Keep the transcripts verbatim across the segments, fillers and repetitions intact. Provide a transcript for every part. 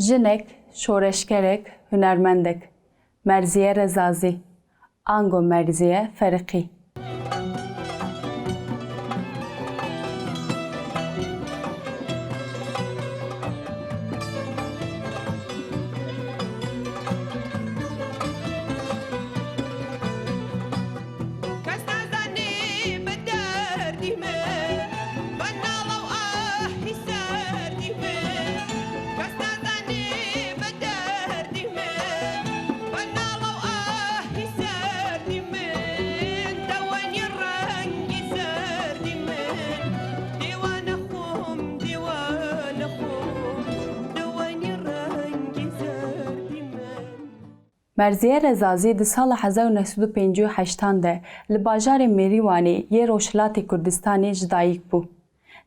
Jinek, şoreşgerek, hunermendek. Merziye Rezazî, ango Merziye Feriqî. Kes nazanî bi derdî min, bi nala û ahî serdî min. Kes nazanî bi derdî min, bi nala û ahî serdî min. Dewenî rengî serdî min, dêwane xwim, dêwane xwim, dewenî rengî serdî min. Merziye Rezazî di sala hezar û neh sed û pêncî û heştan de li bajarê Mêrîwanê yê Rojhilatê Kurdistanê ji dayik bû.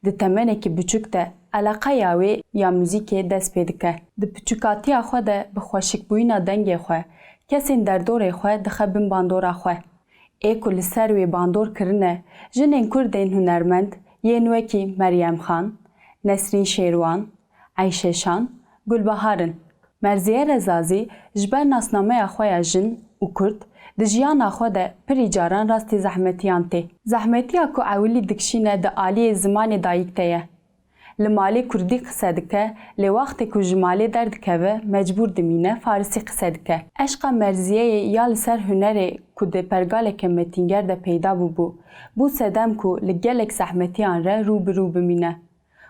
Di temenekî biçûk de eleqeya wê ya muzîkê dest pê dike. Di piçûkatiya xwe de bi xweşikbûyîna dengê xwe, kesên derdorê xwe dixe bin bandora xwe. Ê ku li ser wê bandor kirine, jinên Kurd ên hunermend yên wekî Meryem Xan, Nesrîn Şêrwan, Eyşe Şan, Gulbahar in. Merziye Rezazî ji ber nasnameya xwe ya jin û Kurd di jiyana xwe de pirî caran rastî zehmetiyan tê. Zehmetiya ku ewilî dikişîne di aliyê zimanê dayik de ye. Li malê Kurdî qise dike, lê wextê ku ji malê derdikeve, mecbûr dimîne Farisî qise dike. Eşqa Merziyeyê ya li ser hunerê ku di pergaleke metînger de peyda bûbû, bû sedem ku li gelek zehmetiyan re rû bi rû bimîne.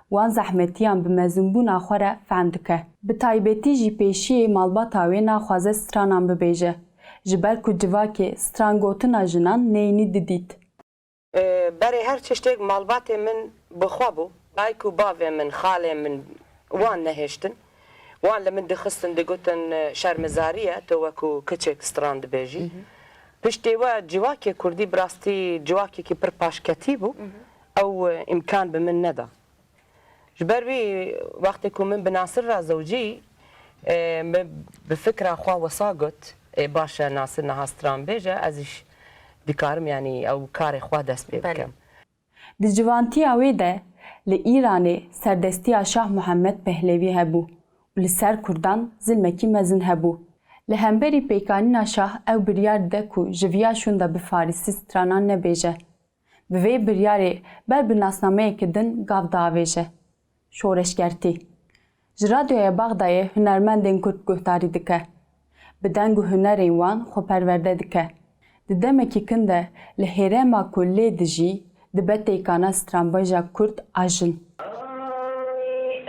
Wan zehmetiyan bi mezinbûna xwe re fehm dike. Bi taybetî jî pêşiyê malbata wê naxwaze stranan bibêje, ji ber ku civakê strangotina jinan neyînî didît. E, berê her tiştek malbatê min bi xwe bû. Dayik û bavê min, xalê min wan nehêştin. Wan li min dixistin, digotin, e, şermizarî ye, tu wekû kiçek stran dibêjî. Piştê we civakê Kurdî bi rastî civakekî pir paşketî bû. Ew, e, îmkan bi min neda. Ji ber wî wextê ku min bi Nasir re zewcî, e, min bi fikra xwe wisa got, ê, baş e, Nasir niha stran bêje, ez îş dikarim, yanî ew karê xwe dest pê Belê. bikim. Di ciwantiya wê de li Îranê serdestiya Şah Muhammed Pehlevî hebû û li ser Kurdan zilmekî mezin hebû. Li hemberî pêkanîna şah ew biryar dide ku ji viya şûnda bi farisî stranan nebêje. Bi vê biryarê ber bi nasnameyeke din gav diavêje. Şoreşgertî. Ji Radyoya Bexdayê hunermendên Kurd guhdarî dike. Bi deng û hunerên wan xwe perwerde dike. Di demekî kin de li hêrema ku lê dijî, dibe têkana stranbêja Kurd a jin.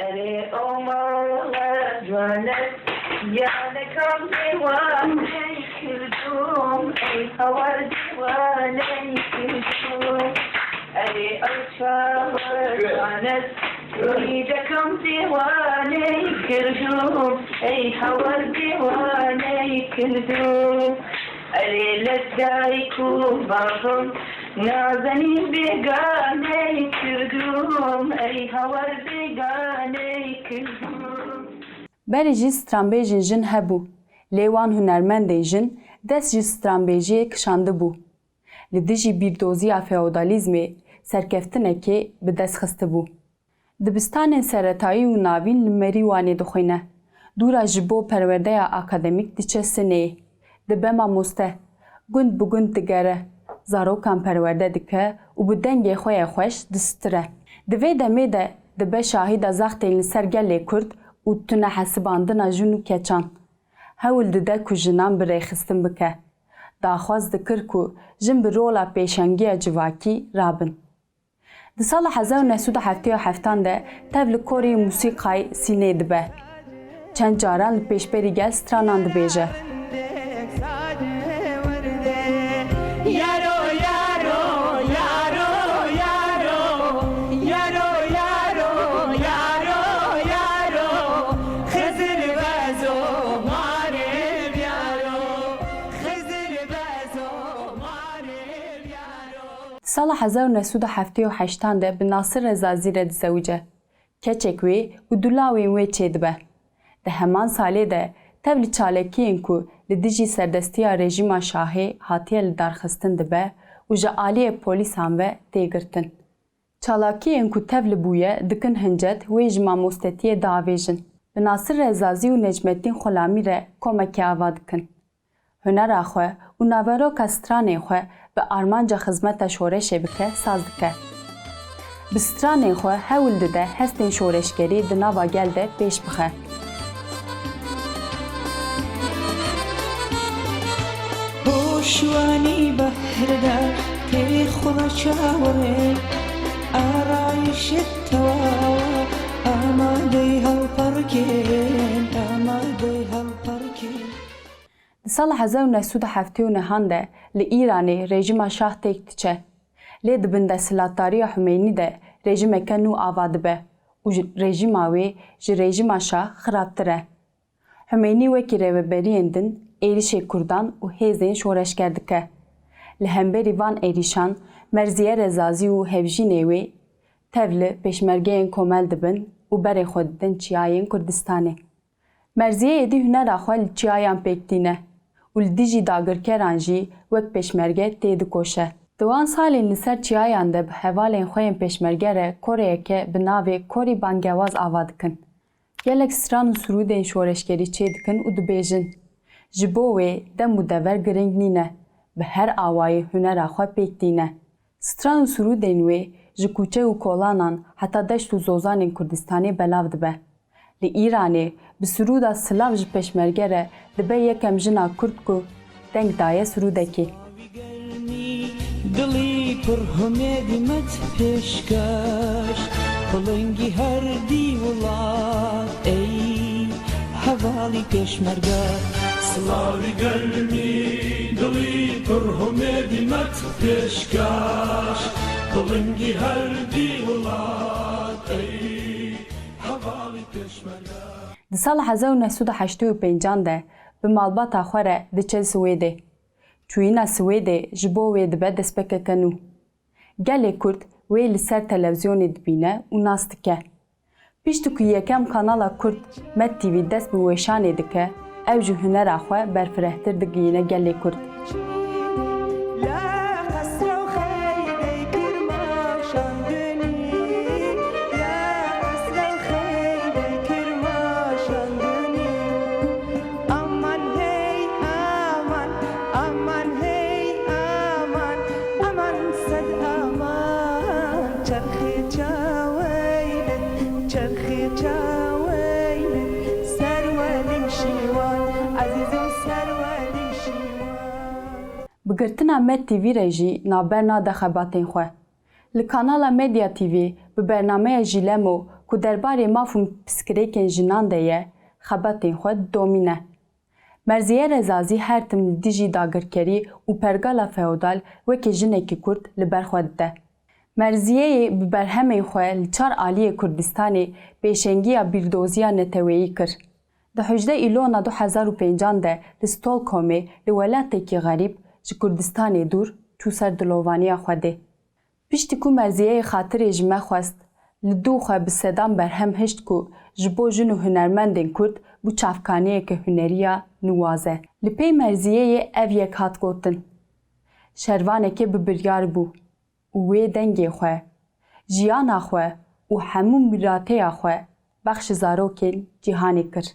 Erê o mala ciwanet, ya ne kam dêwaney kirdum, ey hawar dêwaney kirdum. Erê ew çawa ciwanet, dîdekam dêwaney kirdum, ey hawar dêwaney kirdum. Erê li dayik û bavim nazenî bêganey kirdum, ey hawar bêganey kirdum. Berê jî stranbêjên jin hebû, lê wan hunermendên jin dest ji stranbêjiyê kişandibû. Li dijî bîrdoziya feodalîzmê serkeftinekê bi dest xistibû. Dibistanên seretayî û navîn li Merîwanê dixwîne. Dûra ji bo perwerdeya akademîk diçe Sineyê. Dibe mamoste. Gund bi gund digere. Zarokan perwerde dike û bi dengê xwe yê xweş distire. Di vê demê de dibe şahîda zextên li ser gelê Kurd û tunehesibandina jin û keçan. Hewl dide ku jinan bi rêxistin bike. Daxwaz dikir ku jin bi rola pêşengiya civakî rabin. Di sala hezar û neh sed û heftê û heftan de tev li korê mûsîqayê Sînê dibe. Çend caran li pêşberî gel stranan dibêje. Sala hezar û neh sed û heftê û heştan de bi Nasir Rezazî re dizewice. Keçek wê û du lawên wê çêdibe. Di heman salê de tev li çalakiyên ku li dijî serdestiya rejîma şahê hatiye lidarxistin dibe û ji aliyê polîsan ve tê girtin. Çalakiyên ku tev li bûye dikin hincet wê ji mamostetiyê diavêjin. Bi Nasir Rezazî û Necmettîn Xulamî re komekê ava dikin. Hunera xwe û naveroka stranên xwe bi armanca xizmeta şoreşê bike saz dike. Bi stranên xwe hewl dide hestên şoreşgerî di nava gel de pêş bixe. Hoşwanî behrda tê xura çawerê, arayişê tewa amadey helperkên, amadey helperkên. Di sala hezar û neh sed û heftê û nehan de li Îranê rejîma şah têk diçe. Lê di bin desthilatdariya Humeynî de rejîmeke nû ava dibe û ji rejîma wê ji rejîma şah xirabtir e. Humeynî wekî rêveberiyên din êrişê kurdan û hêzên şoreşger dike. Li hemberî van êrişan Merziye Rezazî û hevjînê wê tev li pêşmergeyên komel dibin û berê xwe didin çiyayên Kurdistanê. Merziyê êdî hunera xwe li çiyayan pêk tîne û li dijî dagirkeran jî wek pêşmerge têdikoşe. Di wan salên li ser çiyayan de bi hevalên xwe yên pêşmerge re koreyeke bi navê Korî Bangewaz ava dikin. Gelek stran û sirûdên şoreşgerî çêdikin û dibêjin, ji bo wê dem û dever giring nîne, bi her awayî hunera xwe pêk tîne. Stran û sirûdên wê ji kûçe û kolanan heta deşt û zozanên Kurdistanê belav dibe. Li Îranê bi sirûda silav ji pêşmerge re dibe yekem jina Kurd ku deng daye sirûdekî. Dilî pir humêdî me pêşkeş, pilingî her dî welat ey. Hevalî pêşmerge. Silavî germî dilî pir humêdî me pêşkeş, pilingî her dî welat ey. Hevalî pêşmerge. Di sala hezar û neh sed û heştê û pêncan de bi malbata xwe re diçe Swêdê. Çûyîna Swêdê ji bo wê dibe destpêkeke nû. Gelê Kurd wê li ser televîzyonê dibîne û nas dike. Piştî ku yekem kanala Kurd Med T V dest bi weşanê dike, ew ji hunera xwe berfirehtir digihîne gelê Kurd. Aman hey aman, aman hey aman, aman sed aman. Çerxê çaweyne, çerxê çaweyne, serwelîm şîwan, ezîzim serwelîm şîwan. Bi girtina Med T V re jî navber nade xebatên xwe. Li kanala Medya T V bi bernameya Jîlemo ku derbarê maf û pirsgirêkên jinan de ye, xebatên xwe didomîne. Merziye Rezazî her tim li dijî dagirkerî û pergala feodal wekî jinekî Kurd li ber xwe dide. Merziyeyê bi berhemên xwe li çar aliyê Kurdistanê pêşengiya bîrdoziya neteweyî kir. Di hejdeh Îlona du hezar û pêncan de li Stockholmê li welatekî xerîb ji Kurdistanê dûr çû ser dilovaniya Xwedê. Piştî ku Merziyeyê xatirê ji me xwest, li dû xwe bi sedan berhem hişt ku ji bo jin û hunermendên Kurd bû çavkaniyeke hunerî ya nuwaze. Li pey Merziyeyê ev yek hat gotin, şervanekê bi biryar bû û wê dengê xwe, jiyana xwe û hemû mîrateya xwe bexşî zarokên cîhanê kir.